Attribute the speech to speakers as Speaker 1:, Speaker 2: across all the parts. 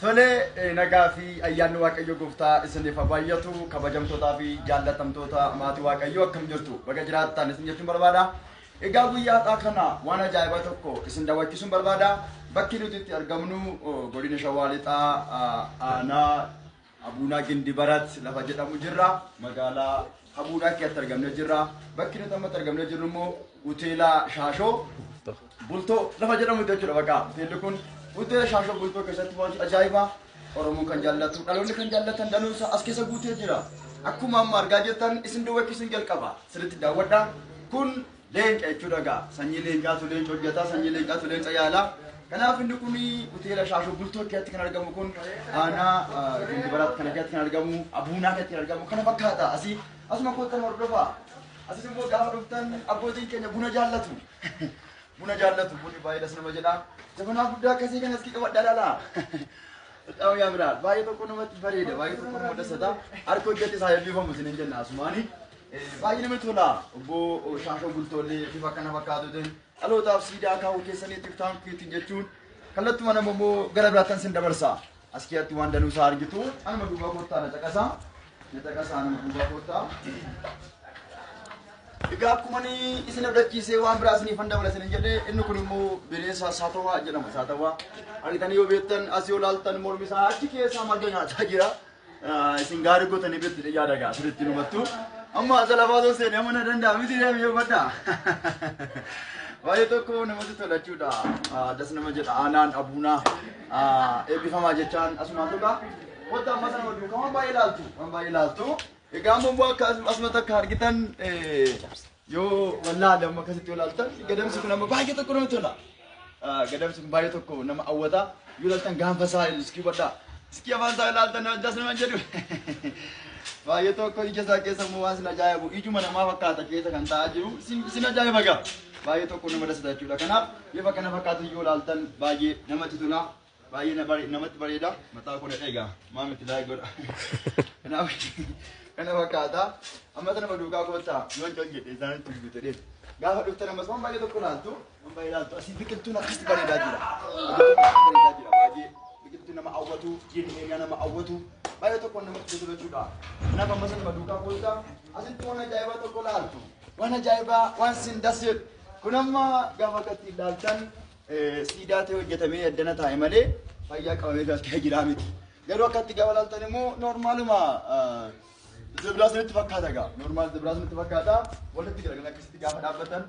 Speaker 1: Tole, nagaa fi ayyaanni Waaqayyo gooftaa isiniif haa baay'atu. Kabajamtootaa fi jaallatamtoota maatii Waaqayyoo, akkam jirtu? Baga jiraattan isin jechuun barbaada. Egaa guyyaa har'aa kana waan ajaa'ibaa tokko isin daawwachiisuun barbaada. Bakki nuti itti argamnu godina Shawaa Lixaa, aanaa Abuunaa Gindibarat lafa jedhamu jirra. Magaalaa Abuunaa keessatti argamnee jirra. Bakki nuti ammatti argamnee jirru immoo Hoteela Shaashoo Bultoo lafa jedhamu jechuudha bakka. Hoteelli kun Hoteela Shaashoo Bultoo keessatti wanti ajaa'ibaa Oromoon kan jaallatu, dhaloonni kan jaallatan danuunsa as keessa guutee jira. Akkuma amma argaa jirtan isin daawwachiisuun jalqaba. Sirriitti daawwadha. Kun leenca jechuudha egaa. Sanyii leencaatu leenca hojjeta, sanyii leencaatu leenca yaala. Kanaaf inni kun hoteela Shaashoo Bultoo keessatti kan argamu kun aanaa Gindibaraatti kana keessatti kan argamu, Abuunaa keessatti kan argamu kana fakkaata. Asii asuma kottan hordofaa. Asis immoo gaafa dhuftan abbootiin keenya buna jaallatu. Buna jaallatu, bunni baay'ee das nama jedha. Jabanaa guddaa akkasii kana iski qabadhaa laala. Bexaam yaamiraal. Baay'ee tokko namatti bareeda, baay'ee tokko nama dasata. Harka hojjete isaa eebbifamu isiniin jenna asumaani. Baay'ee namatti tola. Obbo Shaashoo Bultoollee bifa kana fakkaatuutiin dhalootaaf siidaa kaa'uu keessaniitiif taankiitiin jechuun kallattuma nama immoo gara biraattan sin dabarsa. As keessatti waan danuu isaa argitu. Anuma duubaa koottaa na caqasaa. Na caqasaa, anuma duubaa koottaa. Egaa akkuma inni isin abdachiisee waan biraa isiniif han dabala isinin jedhee, inni kun immoo bineensa saatawaa jedhama. Saatawaa argitanii yoo beektan, as yoo laaltan mormi isaa achi keessaa marga nyaataa jira. Isin gaarii gootanii beektu yaada gaa sirriitti nu hubattu. Amma asa lafaa osoo seene amma na danda'a miti deemi yoo badda. Baay'ee tokko namatti tola jechuudha. Das nama jedha aanaan Abuunaa eebbifamaa jechaan asumaan tuqa. Wanta amma sana duukaa waan baay'ee ilaaltu, waan baay'ee ilaaltu. Egaa amma immoo akka asumatti akka argitan, yoo wallaale amma akkasitti yoo ilaaltan gadamsi kun amma baay'ee tokko namatti tola. Gadamsi kun baay'ee tokko nama hawwata. Yoo ilaaltan gaanfa isaa iskii hubadhaa. Iskii afaan isaa ilaaltan das nama jedhu. Baay'ee tokko ija isaa keessa immoo waan sin ajaa'ibu, ijuma namaa fakkaata keessa kan taa'aa jiru sin ajaa'iba gaa. Baay'ee tokko nama dasata jechuudha. Kanaaf bifa kana fakkaatu yoo ilaaltan baay'ee namatti tola. Baay'ee namatti bareeda. Mataa koo dhadhee egaa maam itti laayik godha. Kanaaf kana fakkaata. Amma sana duukaa koottaa yoon cal jedhe isaanitti guute dheef. Gaafa dhuftan ammas waan baay'ee tokko ilaaltu. Waan baay'ee ilaaltu. Asii biqiltuun akkasitti bareedaa jira. Biqiltuun akkasitti bareedaa jira baay'ee. Biqiltuu nama hawwatu, green area nama hawwatu. Baay'ee tokko namatti tolu jechuudha. Kanaaf amma sana duukaa koottaa asitti waan ajaa'ibaa tokko ilaaltu. Waan ajaa'ibaa waan sin das jedhu. Kun amma gaafa akkatti ilaaltan siidaa ta'e hojjetamee addana taa'e malee fayyaa qabamee galtee jiraa miti. Garuu akkatti gaafa ilaaltan immoo noormaaluma zebraa sanitti fakkaata gaa. Normal zebraa sanitti fakkaata. Walitti garagalan akkasitti gaafa dhaabbatan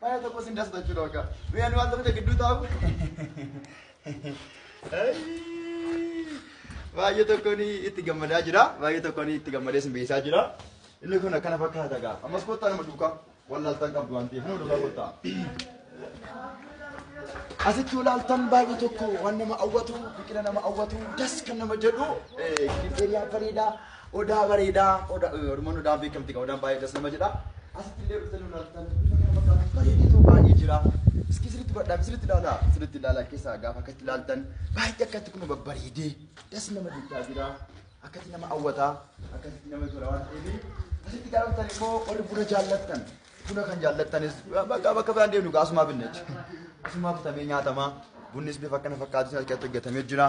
Speaker 1: baay'ee tokko sin dasata jechuudha bakka. Mi'a waan tokko gidduu taa'u. Baay'ee tokkoon itti gammadaa jira. Baay'ee tokkoon itti gammadee sin beeksisaa jira. Inni kun akkana fakkaata gaa. Ammas kottaa nama duukaa. Wallaaltan qabdu waan ta'eef nama duukaa kottaa. Asitti olaaltan baay'ee tokko waan nama hawwatu, biqila nama hawwatu, das kan nama jedhu, area bareedaa, odaa bareedaa, odaa Oromoon odaan beekamti qaba, odaan baay'ee das nama jedha. Asitti illee dhuftanii olaaltan bifa kana fakkaatu bareedeetu baay'ee jira. Iski sirriitti badhaa, sirriitti ilaalaa, sirriitti ilaalaa keessaa gaafa akkatti ilaaltan baay'ee akkatti kun babbareedee das nama jechaa jira. Akkatti nama hawwata, akkasitti nama tola waan ta'eef asitti gaafa dhuftan immoo warri buna jaallattan, buna kan jaallattanis bakka bakka biraan deemnu gaa asumaa binna jechuudha. Asumaa bitamee nyaatama. Bunnis bifa akkana fakkaatu sin harkatti hojjetamee jira.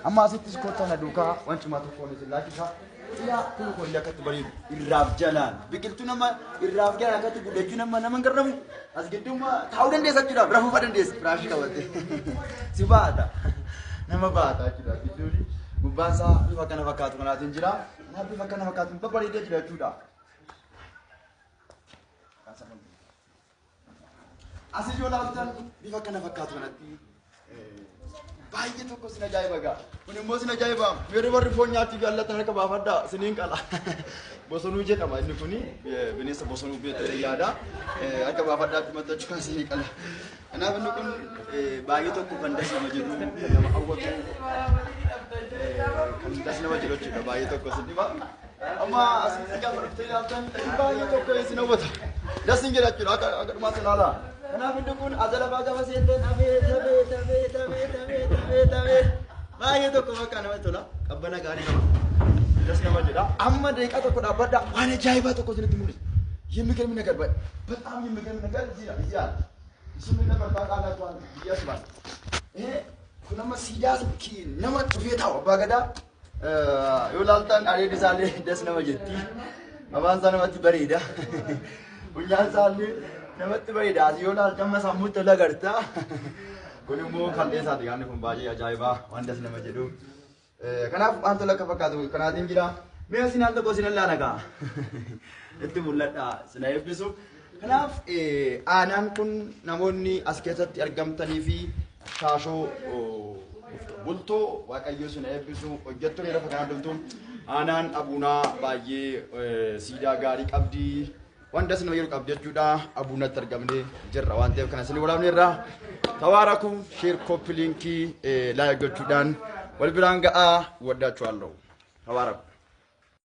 Speaker 1: Amma asittis kottaa na duukaa waan cimaa tokkoon isin laachisa. Yaa kun kolli akkatti bareedu irraaf jalaan biqiltuu nama irraaf jalaan akkatti guddachuu nama nama hin garramu. As gidduuma taa'uu dandeessa jechuudha. Rafuu fa dandeessa firaashii qabatte. Si baata. Nama baata jechuudha. Gidduun gubbaan isaa bifa akkana fakkaatu kanaatiin jira. Kanaaf bifa akkana fakkaatu babbareedee jira jechuudha. Asii yoo ilaaltan bifa kana fakkaatu kanatti baay'ee tokko sin ajaa'iba gaa. Kun immoo sin ajaa'iba. Yeroo warri foon nyaachuu jaallatan harka baafadhaa siniin qala. Bosonuu jedhama inni kuni, bineensa bosonuu beektu yaada. Harka baafadhaa dhumatti kan sinii qala. Kanaaf inni kun baay'ee tokko kan das nama jedhu, kan nama hawwatu, kan das nama jedhu jechuudha, baay'ee tokko sin dhiba. Amma asitti gaafa dhuftee ilaaltan baay'ee tokko isin hawwata. Das hin jedha jechuudha akka dhumaatti ilaalaa. Kanaaf inni kun azala baa gaafa seentan abeet abeet abeet abeet abeet abeet abeet baay'ee tokko bakka namatti tola. Qabbana gaarii qaba. Das nama jedha. Amma daqiiqaa tokko dhaabbadha, waan ajaa'ibaa tokko isinitti mul'isa. የሚገርም ነገር፣ በጣም የሚገርም ነገር እዚህ እዚህ አለ። እሱ ምን ነበር ታውቃላችሁ? ብዬ አስባለሁ። ይሄ Kun amma siidaa nama dhufee taa'u abbaa gadaa yoo laaltan areedi isaallee das nama jetti. Afaan isaa namatti bareeda. Funyaan isaallee namatti bareeda. Asii yoo laaltan amma sammuutti tola agarta. Kun immoo kal'ee isaati. Gaanni kun baay'ee ajaa'ibaa waan das nama jedhu. Kanaaf waan tola akka fakkaatu kanaatiin jira. Mee isin al tokko isin laala gaa. Itti mul'adha isin eebbisu. Kanaaf aanaan kun namoonni as keessatti argamtanii fi shaashoo bultoo waaqayyo isin eebbisu hojjettoonni lafa kanaa dhuftu aanaan abuunaa baay'ee siidaa gaarii qabdi. Wanta isin jedhu qabdi jechuudha. Abuunatti argamnee jirra waan ta'eef kana isin waraabneerra. Tawaaraku share copy link like gochuudhaan wal biraan ga'aa ወዳችኋለሁ። ተባረኩ።